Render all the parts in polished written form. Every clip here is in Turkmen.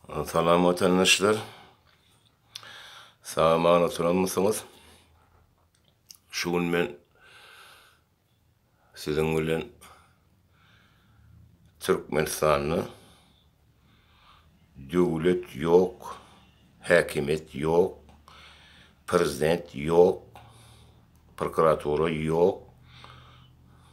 Salam watandaşlar. Sag-aman oturanmysyňyz? Şu gün men siziň bilen Türkmenistanda döwlet ýok, häkimiýet ýok, prezident ýok, prokuratura ýok,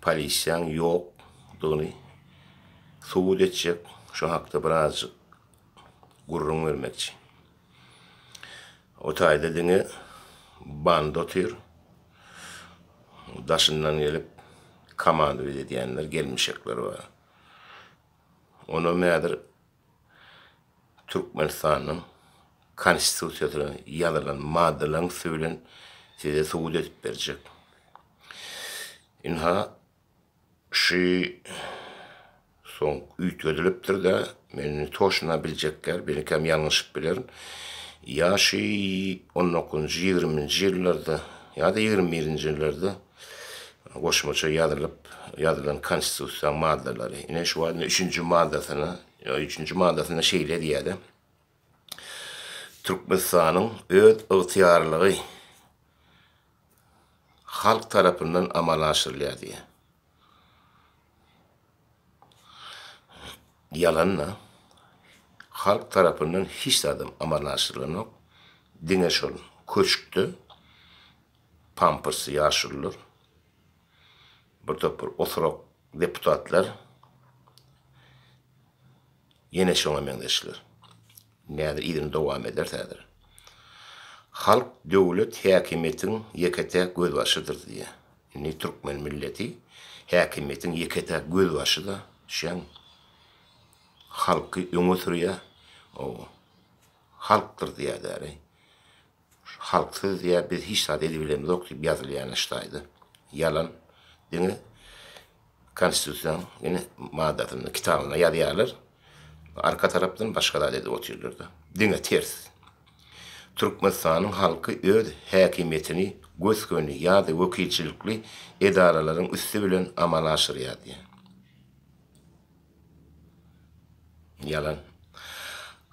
polisiýaň ýokdugyny subut etjek, şo hakda birazjyk gürrüň bermekçi. O taýda diňe banda otyr. Daşyndan gelip komanda edýänler, gelmişekler bar. Onam häzir Türkmenistanyň Konstitusiýasyna ýazylan maddalaryň üsti bilen size subut edip berjek. Ynha, şu soň üýtgedilipdir-de, men indi toşna biljek däl, belkem ýalňyşyp bilerin. Ýa şu on dokuzynjy, ýigriminji ýyllarda ýa-da 21-nji ýyllarda goşmaça ýazylyp, ýazylan Konstitusiýanyň maddalary. Ine, şu wagt üçünji maddasyna, üçünji maddasynda şeýle diýýär-de, Türkmenistanyň öz ygtyýarlygy halk tarapyndan amala aşyrylýar diýýär. Ýalan-da. Halk tarapyndan hiç zadam amala aşyrylanok. Diňe şol köşkde pampersli ýaşulular, bir topar osurak deputatlar, ýene şoňa meňzeşler. Häzir yzyny dowam ederis häzir. Halk döwlet häkimiýetiň ýeke-täk gözbaşydyr diýýär. Indi türkmen milleti häkimiýetiň ýeke-täk gözbaşy-da şeň halky öňe sürýär. Ow. Halkdyr diýýär däli. Halksyz diýýär biz hiç zat edibilemzok diýip ýazylýan ştaýda. Ýalan. Diňe konstitusiýanyň ýene maddasynda kitabynda ýazýarlar. Arka tarapdan başga zat edip otyrlar-da. Diňe ters. Türkmenistanyň halky öz häkimiýetini gös-göni ýa-da wekilçilikli edaralaryň üsti bilen amala aşyrýar diýýär. Ýalan.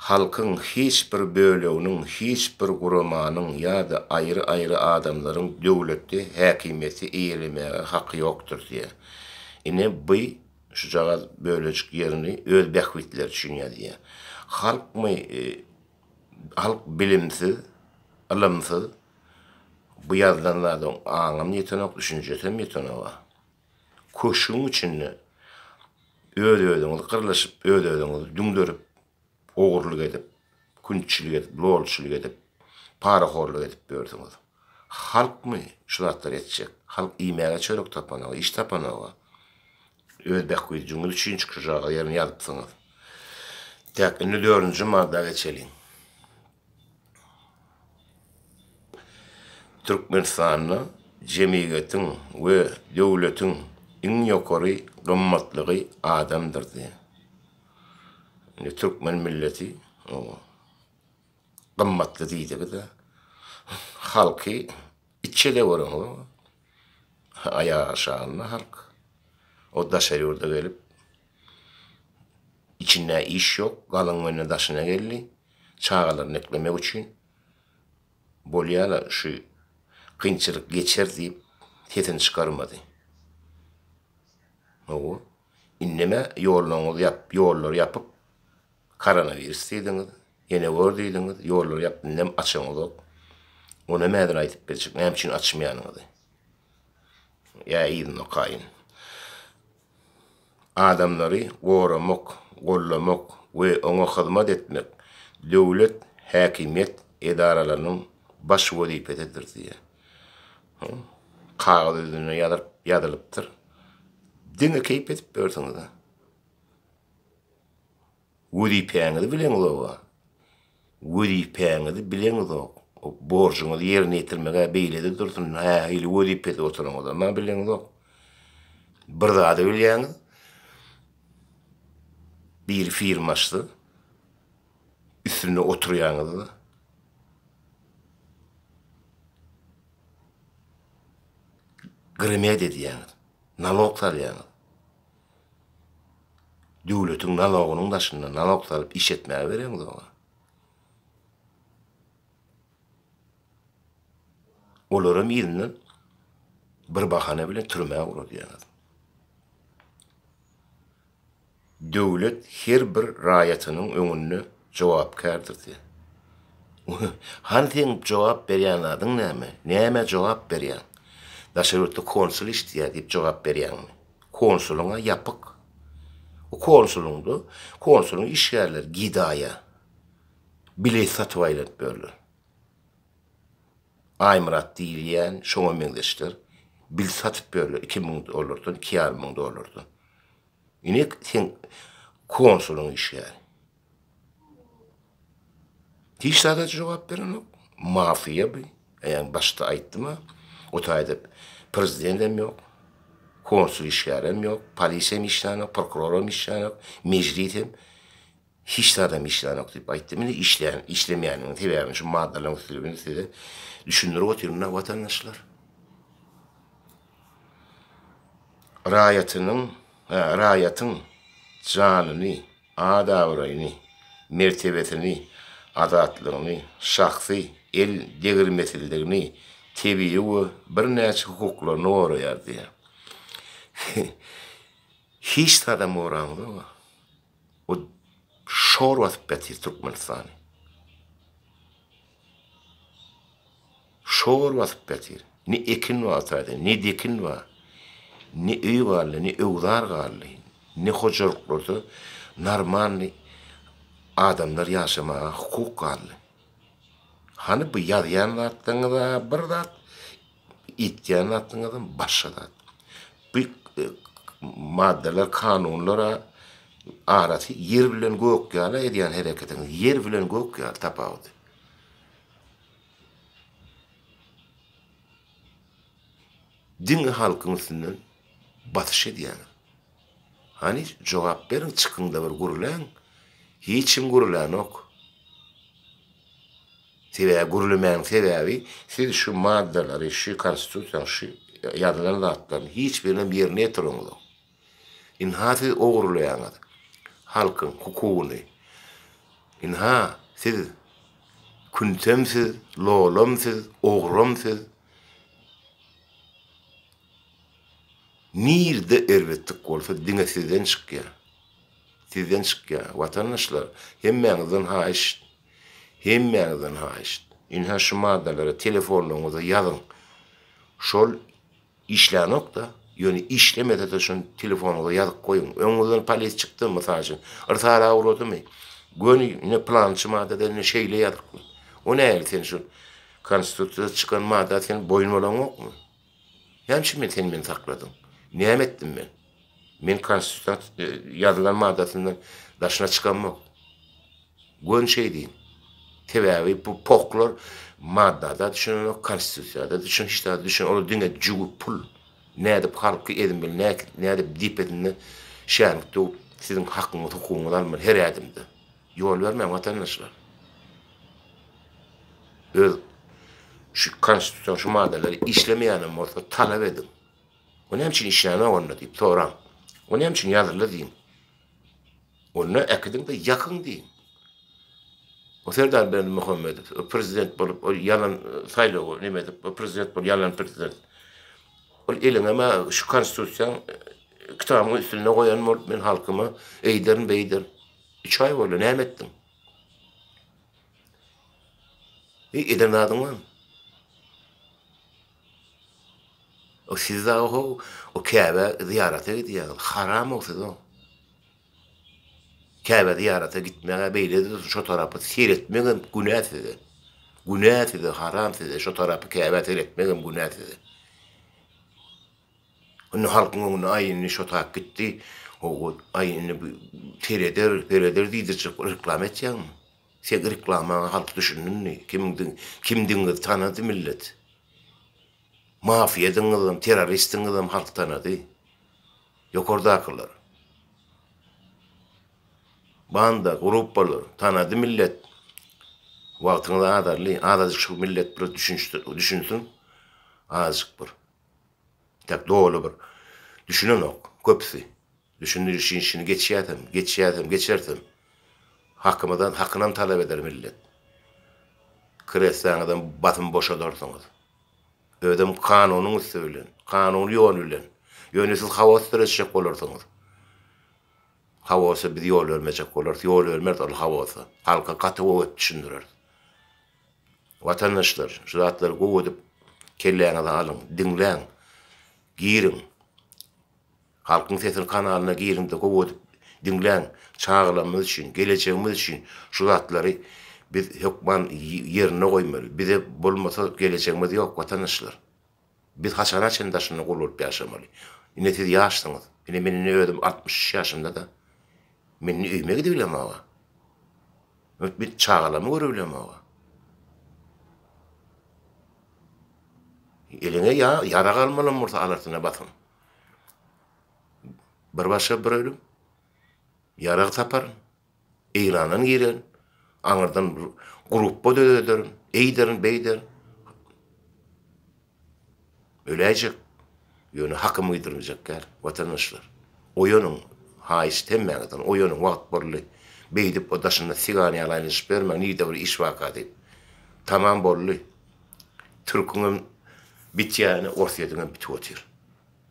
Halkyň hiç bir böleginiň, hiç bir guramanyň ýa-da aýry-aýry adamlaryň döwletde häkimiýeti eýelemäge haky ýokdur diýýär. Ine, by şujagaz bölejik ýerini öz bähbitleri üçin ýazýar. Halkmy, halk bilimsiz, ylymsyz, bu ýazylan zada aňam ýetenok, düşünjesem ýetenok-a. Köşgüň içinde öz-özüňizi gyrlyşyp, öz-özüňizi düňderip, ogurlyk edip, küntçilik edip, lolçulyk edip, parahorluk edip ýörsüňiz. Halkmy şu zatlary etjek? Halk iýmäge çörek tapanok, iş tapanok-a. Öz bähbidiňiz üçin çykyşaga ýerini ýazypsyňyz. Tak, indi dördünji madda geçeliň. Türkmenistanda jemgyýetiň we döwletiň iň ýokary gymmatlygy adamdyr diýýär. Indi türkmen milleti gymmatly diýdigi-de, halky içe-de göreňok. Aýak aşagynda halk. O daşary ýurda gelip, içinde iş ýok, galyň mende daşyna geldi. Çagalaryny eklemek üçin bolýala şu kynçylyk geçer diýip sesini çykarmady. Hawa. Indemä ýollaryňyzy ýap, ýollary ýapyp koronawirus diýdiňiz, ýene gör diýdiňiz, ýollary ýap indem açaňyzok. Onam häzir aýdyp berjek näme üçin açmaýanyňyzy. Ýa yzyny okaýyn. Adamlary goramak, gollamak we oňa hyzmat etmek döwlet häkimiýet edaralarynyň baş wezipesidir diýýär. Kagyz ýüzünde ýazylyp ýazylypdyr. Diňe keýp edip ýörsüňiz-ä. Wezipäňizi bileňzog-a. Wezipäňizi bileňzok. Borjuňyzy ýerine ýetirmek-ä beýle-de dursun, nähili wezipede oturanyňyzam-a bileňzok. Bir zady bilýäňiz, biri firma açsa, üstünde oturýaňyz-da. Gremed edýäňiz, nalog salýaňyz. Döwletiň nalogynyň daşynda nalog salyp işletmäge bereňzog-a. Olaram yzyndan bir bahana bilen türmä ugradýaňyz. Döwlet her bir raýatynyň öňünde jogapkärdir diýýär. Hany seň jogap berýän zadyň näme? Nämä jogap berýäň? Daşary ýurtda konsul işleýär diýip jogap berýäňmi? Konsulyň-a ýapyk. O konsulyňda konsulyň işgärleri gedaýa bilet satyp aýlanyp ýörler. Aýmyrat diýilýän şoňa meňzeşler bil satyp ýörler 2000 dollardan, 2500 dollardan. Ine sen konsulyň işgäri. Hiç zada jogap berenok. Mafiýa bu. Ýa başda aýtdym-a. O taýda prezident hem ýok. Konsul işgäri hem ýok. Polisiýa hem işlänok, prokuror hem işlänok, mejlis hem hiç zadam işlänok diýip aýtdym. Indi işleýän, işlemeýäniniň sebäbini şu maddalaryň üsti bilen size düşündirip otyryn-da watandaşlar. Raýatynyň, raýatyň janyny, at-abraýyny, mertebesini, azatlygyny, şahsy el degirmesizligini, tebigy we birnäçe hukuklaryny goraýar diýýär. Hiç zadam goraňzog-a. O şor basyp ýatyr Türkmenistany. Şor basyp ýatyr. Ne ekin bar taýda, ne dekin bar. Ne öý galdy, ne öwzar galdy, ne hojalyklarda normalnyý adamlar ýaşamaga hukuk galdy. Hany bu ýazýan zatlaryňyz-a bir zat, etýän zatlaryňyzam başga zat. Bu maddalar, kanunlar-a arasy ýer bilen gök ýaly edýän hereketiňiz, ýer bilen gök ýaly tapawudy. Diňe halkyň üstünden basyş edýäňiz. Hany jogap beriň çykyňda bir gürläň. Hiç kim gürlänok. Sebäbi gürlemäniň sebäbi siz şu maddalary, şu konstitusiýanyň şu ýazylan zatlaryny hiç birinem ýerine ýetireňizok. Ynha siz ogurlaýaňyz halkyň hukugyny. Ynha siz küntem siz, lolam siz, ogram siz. Nirde erbetlik bolsa diňe sizden çykýar. Sizden çykýar. Watandaşlar, hemmäňizden haýyşt. Hemmäňizden haýyşt. Ynha şu maddalary telefonlaryňyza ýazyň. Şol Işlänok-da, ýöne işlemese-de şony telefonyňyza ýazyp goýuň. Öňüňizden polis çykdy, mysal üçin, yrsara ugradymy, göni ine pylançy maddada ine şeýle ýazykly. O nähili sen şu konstitusiýada çykan madda sen boýun bolaňokmy? Näme üçin men sen meni sakladyň? Näme etdim men? Men konstitusiýa ýazylan maddasyndan daşyna çykamok. Göni şeý diýiň. Sebäbi bu poklar maddada düşünenok, konstitusiýada düşün, hiç zada düşün, olar diňe jübi pul. Nädip halky ezmeli, nädip depesinde şänik döwüp siziň hakyňyzy, hukugyňyzy almaly her ädimde. Ýol bermäň watandaşlar. Öz şu konstitusiýanyň şu maddalary işlemeýänem bolsa talap ediň. O näme üçin işlänok onda diýip soraň. O näme üçin ýazyldy diýiň. Onda äkidiň-de ýakyň diýiň. O Serdar Berdimuhamedow o prezident bolup, o ýalan saýlawy neme edip, o prezident bolup ýalan prezident. Ol eliňem-ä şu konstitusiýaň kitabyň üstünde goýan bolup men halkyma eýderin, beýderin. Üç aý boldy, näme etdiň? Eý, eden zadyň barmy? O siz dagy how o Käbä zyýarata gidýäňiz. Haram-ow siz-ow. Käbä zyýarata gitmek-ä beýle-de dursun, şo tarapa seretmegem günä size. Günä size, haram size, şo tarapy Käbä seretmegem günä size. Indi halkyň öňünde aý indi şo tap gitdi, ho-o, aý indi bu sereder, sereder diýdirjek reklama etýäňmi? Seň reklamaňa halk düşündi indi, kimiňdiň, kimdigiňizi tanady millet. Mafiýadyňyzam, terroristiňizem halk tanady. Ýokardakylar. Banda, gruppalar, tanady millet. Wagtyňyz azaldy, azajyk şu millet bir düşünsin, azajyk bir. Tak doly bir düşünenok köpüsi. Düşündiriş işini geçýäsem, geçýäsem, geçersem. Hakymyzdan hakynam talap eder millet. Kresläňizem basym boşadarsyňyz. Özem kanunyň üsti bilen, kanuny ýol bilen. Ýöne siz haos döretjek bolarsyňyz. Haosa biz ýol bermejek bolarys, ýol bermeris ol haosa. Halka gaty gowy edip düşündireris. Watandaşlar, şu zatlary gowy edip kelläňize alyň, diňläň, giriň. Halkyň sesini kanalyna giriňde gowy edip diňläň, çagalarymyz üçin, gelejegimiz üçin şu zatlary biz hökman ýerinde goýmaly. Bize bolmasa gelejegimiz ýok watandaşlar. Biz haçana çenli daşynda gul bolup ýaşamaly. Ine siz ýaşsyňyz. Ine men indi özüm 63 ýaşymda-da. Men indi öýüme gidibilemog-a. Men çagalarymy görübilemog-a. Eliňe ýa ýarag almalam bolsa alarsyň-a basym. Bir başga bir ölüm. Ýarag taparyn. Eýrandan girerin. Aňyrdan bir grupba dörederin. Eýderin, beýderin. Öläýjek. Ýöne hakymy gidirmejek däl, watandaşlar. Oýanyň, haýyşt hemmäňizden, oýanyň, wagt boldy. Beýdip o daşynda sigan ýaly aýlanyşyp ýörmäň, nirde bir iş barka diýip. Tamam boldy. Türküňem bitýäni, Orsýetiňem bitip otyr.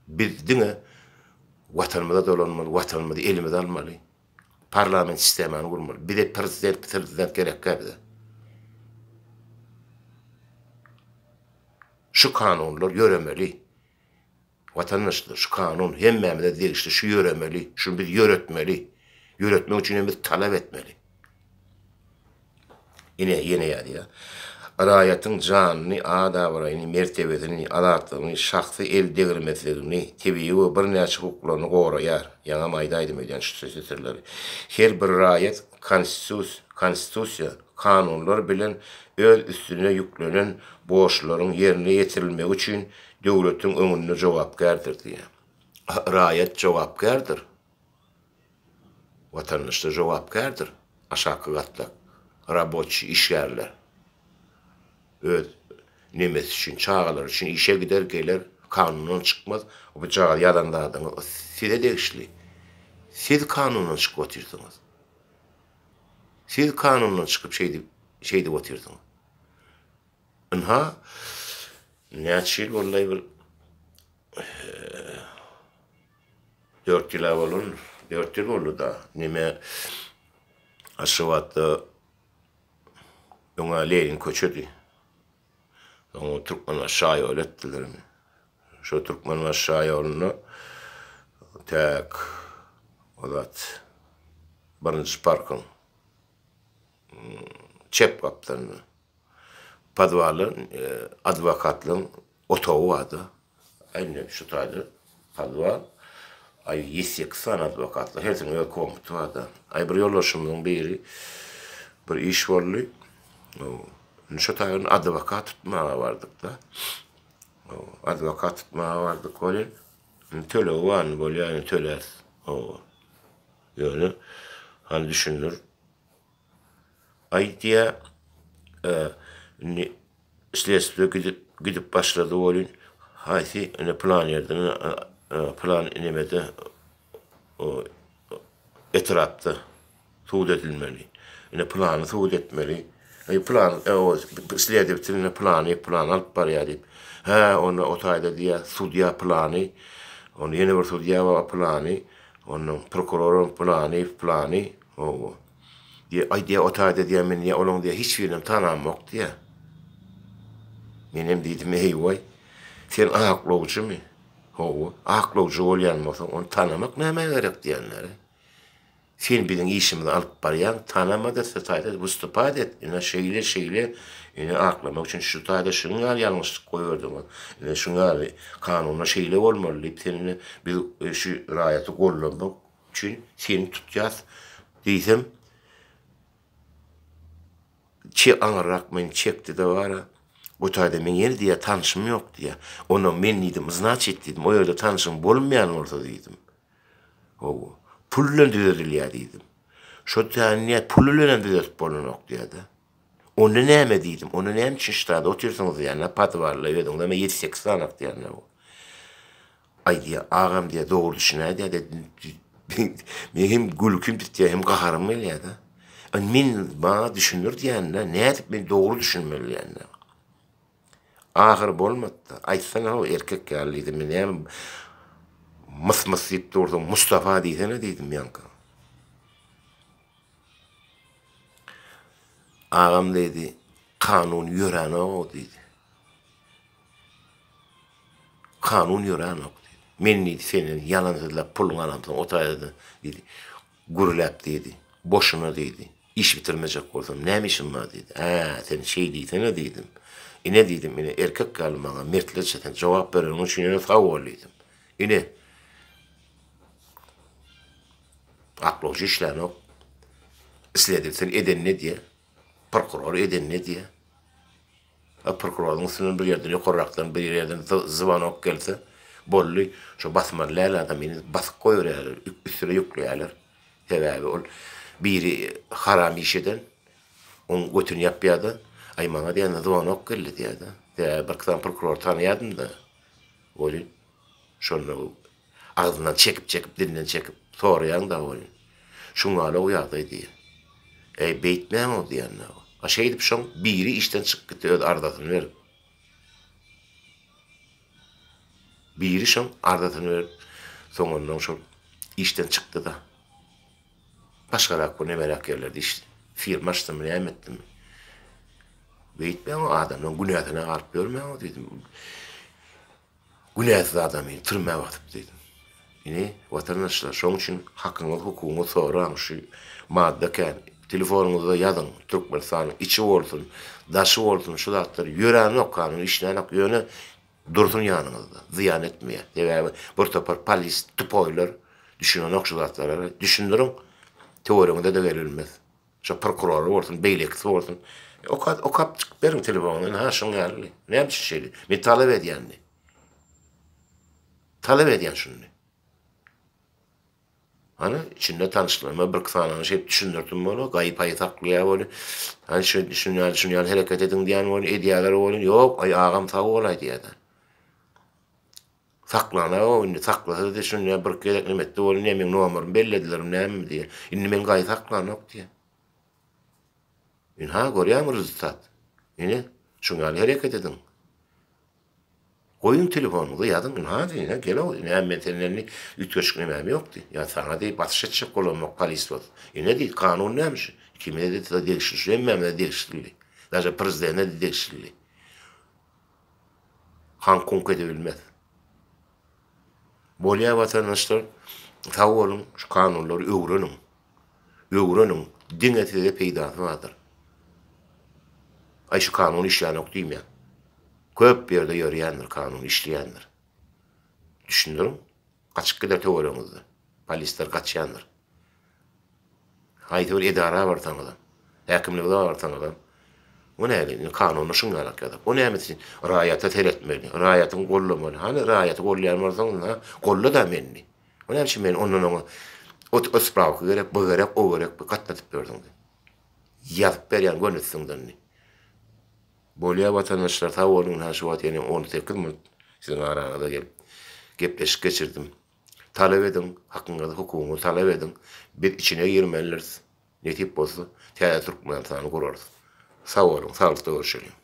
Biz diňe Watanymyza dolanmaly, Watanymyzy elimize almaly. Parlament sistemany gurmaly. Bize prezident, prezident gerekkä bize. Şu kanunlar ýöremeli. Watandaşlar, şu kanun hemmämize degişli, şu ýöremeli, şuny biz ýöretmeli. Ýöretmek üçin hem biz talap etmeli. Ine, ýene ýazýar. Raýatyň janyny, at-abraýyny, mertebesini, azatlygyny, şahsy el degirmezligini, tebigy we birnäçe hukuklaryny goraýar. Ýaňam aýdaýdym öýdýän şu setirleri. Her bir raýat konstitusiýa, kanunlar bilen öz üstüne ýüklenen borçlaryň ýerine ýetirilmegi üçin döwletiň öňünde jogapkärdir diýýär. Raýat jogapkärdir. Watandaşlar jogapkärdir, aşaky gatlak, raboçi, işgärler. Öz nemesi üçin, çagalary üçin işe gider, geler, kanundan çykmaz. Bu jagaz ýazan zadyňyz size degişli. Siz kanundan çykyp otyrsyňyz. Siz kanundan çykyp şeýdip, şeýdip otyrsyňyz. Ynha, näçe ýyl boldy bir 4 ýyl-a bolan, 4 ýyl boldy-da. Neme Aşgabatda öňe Lenin köçedi. Soň Türkmenbaşy şaýoly etdiler. Şo Türkmenbaşy şaýolunda täk o zat birinji parkyň çep gapdalynda podwalda adwokatlaryň otagy bardy. Aý indi şu taýda podwal. Aý ýedi-sekiz sany adwokatlar, hersiniň öz komnaty bardy. Aý bir ýoldaşymyzyň biri bir iş boldy. Indi şu taýdan adwokat tutmaga bardyk-da. Adwokat tutmaga bardyk welin, indi tölegi bar, indi bolýar, indi töläris. Ýöne, hany düşündir. Aýdýa, indi sledstwo gidip gidip başlady welin, haýsy ine pylan ýerden pylan nemede etrapda sud edilmeli. Ine pylany sud etmeli. Eý pylan sledowatel ine pylany pylany alyp barýar diýip. Hä, onda o taýda diýýär, sudýa pylany, onda ýene bir sudýa bar pylany, ondan prokuroram pylany, pylany. Hawa. Diýýär, aý diýýär, o taýda diýýär, men diýýär, olaň diýýär, hiç birinem tanamok diýýär. Menem diýdim, eý-waý, sen aklawjymy? Hawa, aklawjy bolýan bolsaň, ony tanamak nämä gerek diýenleri. Sen biziň işimizi alyp barýaň, tanama-da, şu taýda wystupать et, ine şeýle, şeýle, ine aklamak üçin şu taýda şunuň ýaly ýalňyşlyk goýberdiňiz, ine şunuň ýaly, kanunda şeýle bolmaly diýip, sen ine biz şu raýaty goldamak üçin seni tutýas diýsem, çe aňyrrak meni çekdi-de bara, bu taýda meň ýene diýýär tanşym ýok diýýär. Onda men diýdim, znaçit diýdim, o ýerde tanşyň bolmaýan bolsa diýdim. Hawa, pul bilen düzedilýär diýdim. Şo taýyny diýýär, pul bilenem düzetip bolanok diýýär-de. Onda näme diýdim, onda näme üçin ştada otyrsyňyz diýýär, na podwalda özüňizem ýedi-sekiz sany diýýär. Aý diýýär, agam diýýär, dogry düşünäý diýýär. Men hem gülkim tutýar, hem gaharym gelýär-de. Men maňa düşündir diýende, nädip men dogry düşünmeli diýende. Ahyry bolmady-da. Aýtsana-how erkek ýaly diýdim. Men näme mys-mys diýip dursuň, Mustafa diýsene diýdim ýaňky. Agam diýdi, kanun ýöränok-ow diýdi. Kanun ýöränok diýdi. Men diýdi, senden ýalan sözläp puluňy alamsoň, o taýda diýdi, gürläp diýdi, boşuna diýdi, iş bitirmejek bolsam, näme işim bar diýdi. Hä, sen şeý diýsene diýdim. Ine diýdim, ine erkek ýaly maňa mertlerçe sen jogap bereniň üçin ýene sag bol diýdim. Ine, aklawçy işlänok. Isledilsin edenini edýär. Prokuror edenini edýär. A prokuroryň üstünden bir ýerden ýokarrakdan bir ýerden zwanok gelse, boldy, şo basmaly däl adamyny basyp goýberýärler, üstüne ýükleýärler. Sebäbi ol biri haram iş eden, oň götüni ýapýar-da, aý maňa diýende zwanok geldi diýýär-de. Sebäbi birki sany prokurory tanaýardym-da. Welin, şonda Agzyndan çekip-çekip, dilinden çekip soraýaň-da welin, şuňňala-ow ýagdaý diýýär. Äý, beýtmäň-ow diýýän-dä. A şeýdip şoň biri işden çykyp gitdi öz arzasyny berip. Biri şoň arzasyny berip, soňundan şol işden çykdy-da. Başgarak bir nemeräk ýerlerde iş, firma açdymy, näme etdimi. Beýtmäň-ow, adamlaryň günäsine galyp ýörmäň-ow diýdim. Günäsiz adamyny türmä basyp diýdim. Ine, watandaşlar, şoň üçin hakyňyzy, hukugyňyzy soraň, şu madda kän. Telefonyňyzda ýazyň, Türkmenistanyň içi bolsun, daşy bolsun, şu zatlar ýöränok, kanun işlänok, ýöne dursun ýanyňyzda, zyýan etmeýär. Sebäbi bir topar polis tupoýlar düşünenok şu zatlara. Düşündiriň, töweregiňize-de gelilmez. Şo prokurory bolsun, beýlekisi bolsun. Oka, okap çykyp beriň telefondan, ha şuň ýaly. Näme üçin şeýle? Men talap edýän diý. Talap edýän şuny. Hany içinde tanyşlaryma bir sanyny şeýdip düşündirdim bola, gaýy-paýy saklaýar boli. Hany şu şuny ýaly, şuny ýaly hereket ediň diýen boli, edýärler boli. Ýok, aý agam sag bolaý diýýär. Saklana-ow indi, saklasa-da şunda bir gezek neme etdi ol, ine meň nomerymy belledilermi nämemi diýýär. Indi men gaýy saklanok diýýär. Ynha, görýäňmi rezultat. Ine, şuň ýaly hereket ediň. Goýuň telefonyňyzy, ýazyň, ynha diý, ine, gel-ow, näme men senden indi üýtgeşik nemäm ýok diý. Ýa saňa diý, basyş etjek bolamok, polis bolsa. Ine diý, kanun näme şu? Ikimize-de degişli, şu hemmämize degişli diý. Daže prezidente-de degişli diý. Haňk-huňk edebilmez. Bolýa watandaşlar, sag boluň, şu kanunlary öwreniň. Öwreniň, diňe size peýdasy bardyr. Aý şu kanun işlänok diýmäň. Köp ýerde ýörýändir kanun, işleýändir. Düşündiriň, gaçyp gider töweregiňizde. Polisler gaçýandyr. Haýsy bir edara barsaňyzam, häkimlige barsaňyzam, o näme, indi kanunda şuň ýalak ýazar. O näme üçin? Raýata seretmeli, raýatyňy gollamaly. Hany raýaty gollaýan bolsaň, ynha, golla-da meni. O näme üçin meni ondan oňa o sprawka gerek, bu gerek, o gerek, bu gatnadyp ýörsüň diý. Ýazyp berýän göni üstüňden diý. Bolýa watandaşlar sag boluň, ynha şu wagt ýene 18 minut siziň araňyza gelip gepleşik geçirdim. Talap ediň, hakyňyzy, hukugyňyzy talap ediň. Biz içine girmelidiris. Nesip bolsa, täze Türkmenistany gurarys. Sag boluň, saglykda görüşeliň.